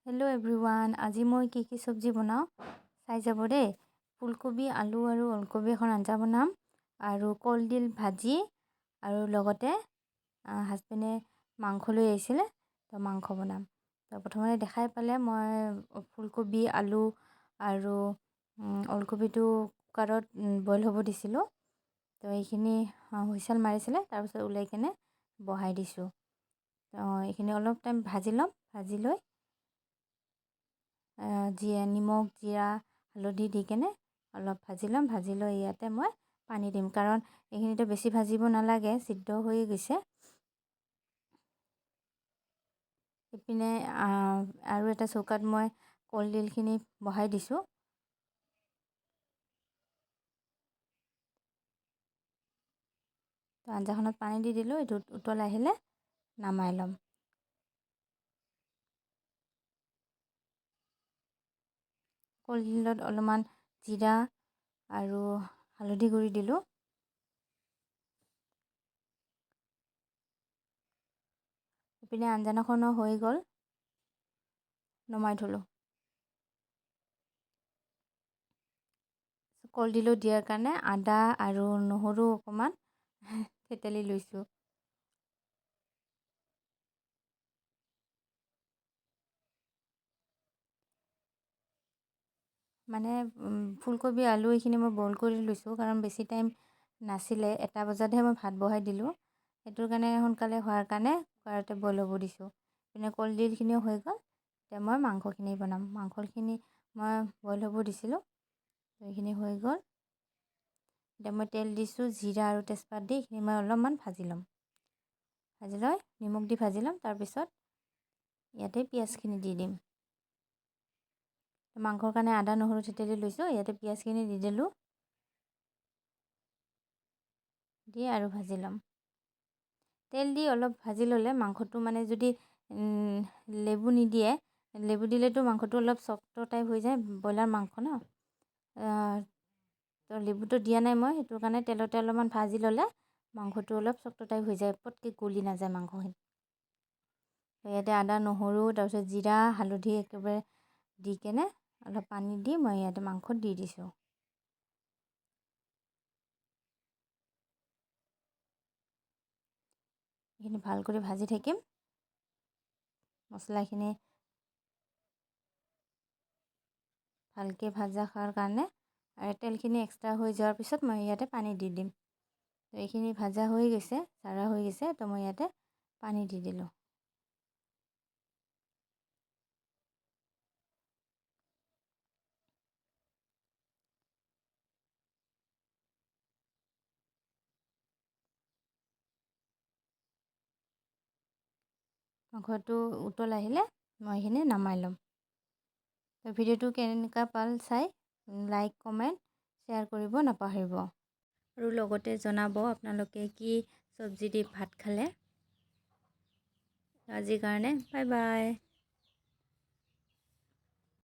Hello' everyone, আজি মই কি কি চব্জি বনাওঁ চাই যাব দেই। ফুলকবি, আলু আৰু ওলকবি এখন আঞ্জা বনাম আৰু কলডিল ভাজি আৰু লগতে হাজবেণ্ডে মাংস লৈ আহিছিলে, তো মাংস বনাম। তো প্ৰথমতে দেখাই পালে মই ফুলকবি, আলু আৰু ওলকবিটো কুকাৰত বইল হ'ব দিছিলোঁ। তো এইখিনি হুইচেল মাৰিছিলে, তাৰপিছত ওলাই কেনে বহাই দিছোঁ। তো এইখিনি অলপ টাইম ভাজি ল'ম, ভাজি লৈ নিমখ, জিৰা, হালধি দি কেনে অলপ ভাজি ল'ম। ভাজি লৈ ইয়াতে মই পানী দিম, কাৰণ এইখিনিতো বেছি ভাজিব নালাগে, সিদ্ধ হৈয়ে গৈছে। ইপিনে আৰু এটা চৌকাত মই কলডিলখিনি বহাই দিছোঁ। তো আঞ্জাখনত পানী দি দিলোঁ, এইটো উতল আহিলে নমাই ল'ম। কলডিলত অলপমান জিৰা আৰু হালধি গুড়ি দিলোঁ। ইপিনে আঞ্জাখনো হৈ গ'ল, নমাই থ'লোঁ। কলডিলো দিয়াৰ কাৰণে আদা আৰু নহৰু অকণমান থেতেলি লৈছোঁ। মানে ফুলকবি, আলু এইখিনি মই বইল কৰি লৈছোঁ, কাৰণ বেছি টাইম নাছিলে, 1 বজাতহে মই ভাত বহাই দিলোঁ। সেইটোৰ কাৰণে সোনকালে হোৱাৰ কাৰণে কুকাৰতে বইল হ'ব দিছোঁ। ইপিনে কলডিলখিনিও হৈ গ'ল। এতিয়া মই মাংসখিনি বনাম। মাংসখিনি মই বইল হ'ব দিছিলোঁ, এইখিনি হৈ গ'ল। এতিয়া মই তেল দিছোঁ, জিৰা আৰু তেজপাত দি এইখিনি মই অলপমান ভাজি ল'ম। ভাজি লৈ নিমখ দি ভাজি ল'ম। তাৰপিছত ইয়াতে পিঁয়াজখিনি দি দিম। মাংসৰ কাৰণে আদা নহৰু থেতেলি লৈছোঁ, ইয়াতে পিঁয়াজখিনি দি দিলোঁ, দি আৰু ভাজি ল'ম। তেল দি অলপ ভাজি ল'লে মাংসটো মানে যদি লেবু নিদিয়ে, লেবু দিলেতো মাংসটো অলপ চফ্ট টাইপ হৈ যায়, ব্ৰইলাৰ মাংস ন। তো লেবুটো দিয়া নাই মই, সেইটো কাৰণে তেলতে অলপমান ভাজি ল'লে মাংসটো অলপ চফ্ট টাইপ হৈ যায়, পটকৈ গলি নাযায় মাংসখিনি। ইয়াতে আদা নহৰু তাৰপিছত জিৰা হালধি একেবাৰে দি কেনে অলপ পানী দি মই ইয়াতে মাংস দি দিছোঁ। এইখিনি ভাল কৰি ভাজি থাকিম। মছলাখিনি ভালকৈ ভাজা খোৱাৰ কাৰণে আৰু তেলখিনি এক্সট্ৰা হৈ যোৱাৰ পিছত মই ইয়াতে পানী দি দিম। তো এইখিনি ভাজা হৈ গৈছে, চাৰা হৈ গৈছে, তো মই ইয়াতে পানী দি দিলোঁ। মাংসটো উতল আহিলে মই এইখিনি নমাই ল'ম। তো ভিডিঅ'টো কেনেকুৱা পাল চাই লাইক, কমেণ্ট, শ্বেয়াৰ কৰিব নাপাহৰিব। আৰু লগতে জনাব আপোনালোকে কি চব্জি দি ভাত খালে। আজিৰ কাৰণে বাই বাই।